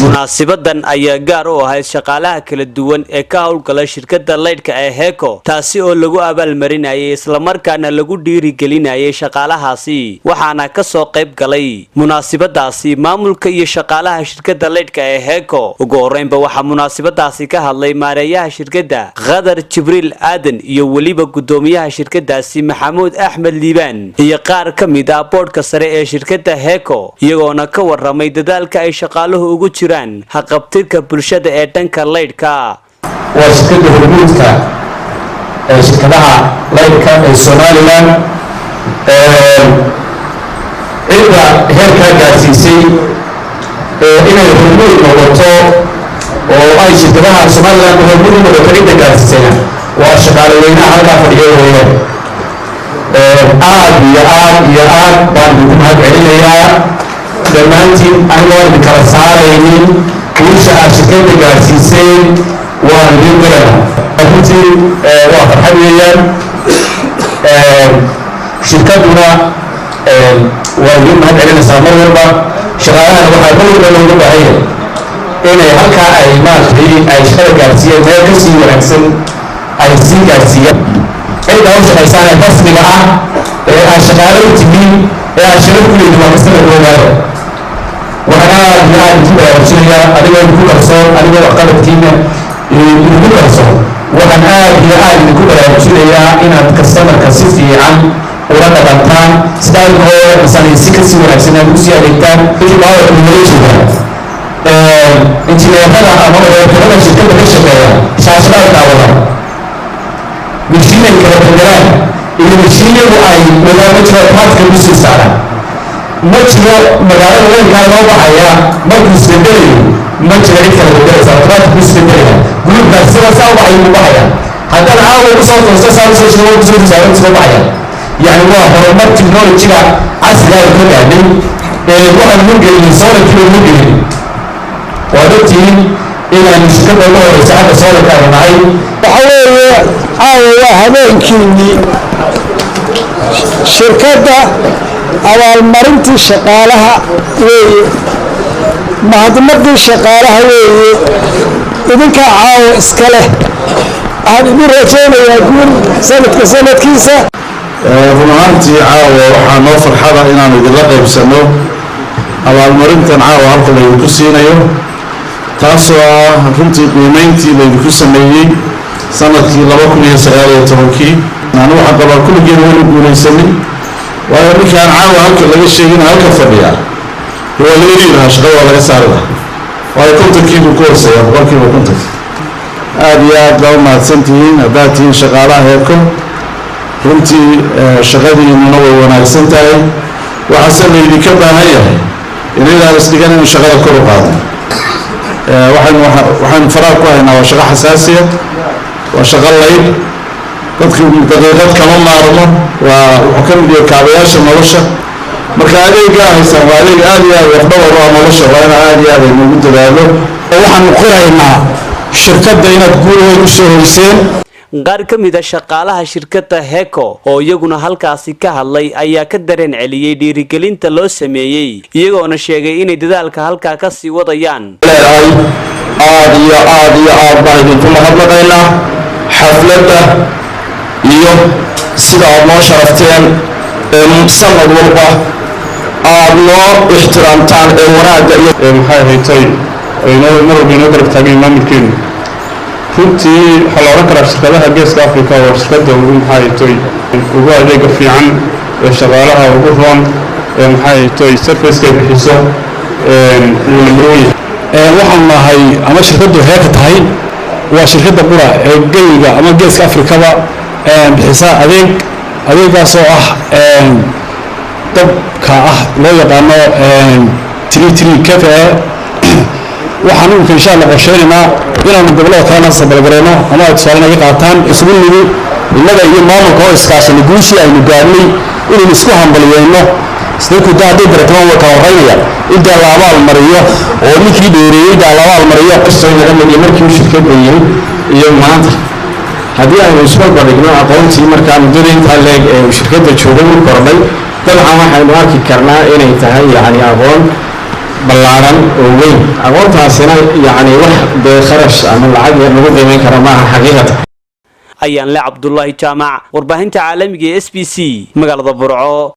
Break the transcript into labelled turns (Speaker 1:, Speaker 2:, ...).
Speaker 1: Munaasibadan ayaa gaar u ahayd shaqaalaha kala duwan ee ka howlgala shirkadda laydhka ee Heeko, taasi oo lagu abaalmarinayay islamarkaana lagu dhiirigelinayay shaqaalahaasi. Waxaana kasoo qayb galay munaasibadaasi maamulka iyo shaqaalaha shirkadda laydhka ee Heeko. Ugu horeynba waxaa munaasibadaasi ka hadlay maareeyaha shirkadda, Khadar Jibriil Aadan, iyo weliba gudoomiyaha shirkadaasi, Maxamuud Axmed Liibaan, iyo qaar ka mid ah boodhka sare ee shirkadda Heeko, iyagoona ka waramay dadaalka ay shaqaaluhu ugu jiraan haqabtirka bulshada ee dhanka laydhka.
Speaker 2: Waa shirkadda hormuudka ee shirkadaha laydhka ee Somaliland. Cidda heerkaa gaarsiisay inay hormuud noqoto oo ay shirkadaha Somaliland hormuud u noqoto, cidda gaarsiisayna waa shaqaale weynaha halkaa fadhiyo weeyaan. Aad iyo aad iyo aad baan idinku mahad celinayaa dhammaantiin, anigoon idin kala saaraynin. Guusha aad shirkadda gaarsiiseen waan idin dirana. Runtii waa farxad weeyaan. Shirkadduna waa idin mahad celinaysaa mar walba. Shaqaalahana waxaa mar walba looga baahan yahay inay halkaa ay maaragtay ay shaqada gaarsiiyeen meel ka sii wanaagsan ay sii gaarsiiyaan. Cidda u shaqaysaan ee rasmiga ah ee aad shaqaale u tihiin ee aad sharaf ku leedihin waa kastada koogaada. Waxaan aad iyo aad idinku baraarujinayaa, adigoo idinku kalsoon, adigoo waxqabadkiina idinku kalsoon, waxaan aad iyo aad idinku baraarujinayaa inaad customerka si fiican ula dhaqantaan, sidaa inkoo misan si kasii wanaagsan aad ugu sii adeegtaan. Wixii powerka nagala jeedaa, injineerada ama operators-ada shirkadda ka shaqeeya shaashada ay daawadaan, mishiinay kala bedelaan iyo mishiinyadu ay wadaan ma jiro. Taadka ku sii saaraan ma jiro. Magaalada weynkaa loo baxaya markuu isbedelayo, ma jiro cid kala bedelaysa, automatic buu isbedelaya. Group-kaas sida saa u baxay buu baxaya. Haddana caawa kusoo toosto, saa usoo sheego, kusoo tusaaran soo baxaya. Yani waa horumar technology-ga casriga aynu ka gaadhay. Waxaan ugu gelinin solarkii ugu gelinin. Waad ogtihiin inaynu shirkadda ugu horeysa xagga solarka aynu nahay.
Speaker 3: Waxa weeye, caawa waa habeenkiinnii shirkadda abaalmarintii shaqaalaha weeye, mahadnaqii shaqaalaha weeye. Idinkaa caawa iska leh. Waxaan idin rajaynayaa guul sanadka sanadkiisa.
Speaker 4: Run ahaantii, caawa waxaa noo farxada inaanu idinla qaybsanno abaalmarintan caawa halka laydinku siinayo, taasoo ah runtii qiimeyntii laydinku sameeyey sanadkii 2019-kii. Anu waxaan qabaa kulligeen waynu guulaysanay, waayo ninkaan caawa halka laga sheegin halka fadhiyaa waa la eri lahaa, shaqada waa laga saari lahaa, waayo 50-kiibuu ku hooseeyaa, 50%-kii. Aada iyo aad baa u mahadsan tihiin haddaad tihiin shaqaalaha Heeko. Runtii shaqadiinuna way wanaagsan tahay, waxaase laydinka baahan yahay inaydaan isdhigan inuu shaqada kor u qaado. Waxaynu faraha ku haynaa waa shaqo xasaasiya, waa shaqo layd dadku daqiiqad kama maarmo, waa wuxuu ka mid yahay kaabayaasha nolosha. Marka adeeggaa haysaan waa adeeg aada iyo aad lafdhabar u ah nolosha. Waa ina aada iyo aad aynu ugu dadaalo.
Speaker 3: Waxaanu qiraynaa shirkadda inaad guul weyn u soo hoyseen.
Speaker 1: Qaar ka mid a shaqaalaha shirkadda Heeko oo iyaguna halkaasi ka hadlay ayaa ka dareen celiyey dhiirigelinta loo sameeyey, iyagoona sheegay inay dadaalka halkaa ka sii wadayaan.
Speaker 2: Leedahay, aada iyo aad iyo aad baan idinku mahadnaqaynaa xafladda iyo sida aad noo sharafteen, sanad walba aad noo ixtiraamtaan ee wanaagga iyo
Speaker 5: Maxay haytay, inoo mar walba inoo garab taagan maamulkeenu. Runtii waxaa la odhan karaa shirkadaha Geeska Africa waa shirkadda ugu, maxaa haytoy, ugu adeega fiican ee shaqaalaha ugu roon ee, maxaa haytoy, service-ka ay bixiso wuu number one yahay.
Speaker 3: Waxaan nahay ama shirkaddu Heeka tahay waa shirkadda qura ee geyiga ama Geeska Afrikaba bixisa adeeg, adeegaasoo ah dabka ah loo yaqaano 33 kVA. Waxaan imika insha Allah qorsheynaynaa inaanu gobollada kalena sabalgareyno ama ay tusaale naga qaataan.
Speaker 6: Isugu nimi innaga iyo maamulka oo iskaashanay guushii aynu gaadhnay inaynu isku hambaliyeyno. Dadku da hadday baratamaan way kala horeynayaan, in dee la abaal mariyo oo ninkii dheereeyey daa la abaal mariyo.
Speaker 2: Naga mid iyo markii uu shirkadda yimi iyo maanta haddii aynu isbarbardhigno aqoontii markaa muddada intaa leeg ee uu shirkadda joogay u kordhay, dabcan waxaynu arki karnaa inay tahay yacni aqoon. Ballaaran oo weyn. Aqoontaasina yacni wax dee kharash ama lacag yar lagu qiimeyn karo maaha xaqiiqatan.
Speaker 1: Ayaan le Cabdulaahi Jaamac, warbaahinta caalamiga ee SBC, magaalada Burco.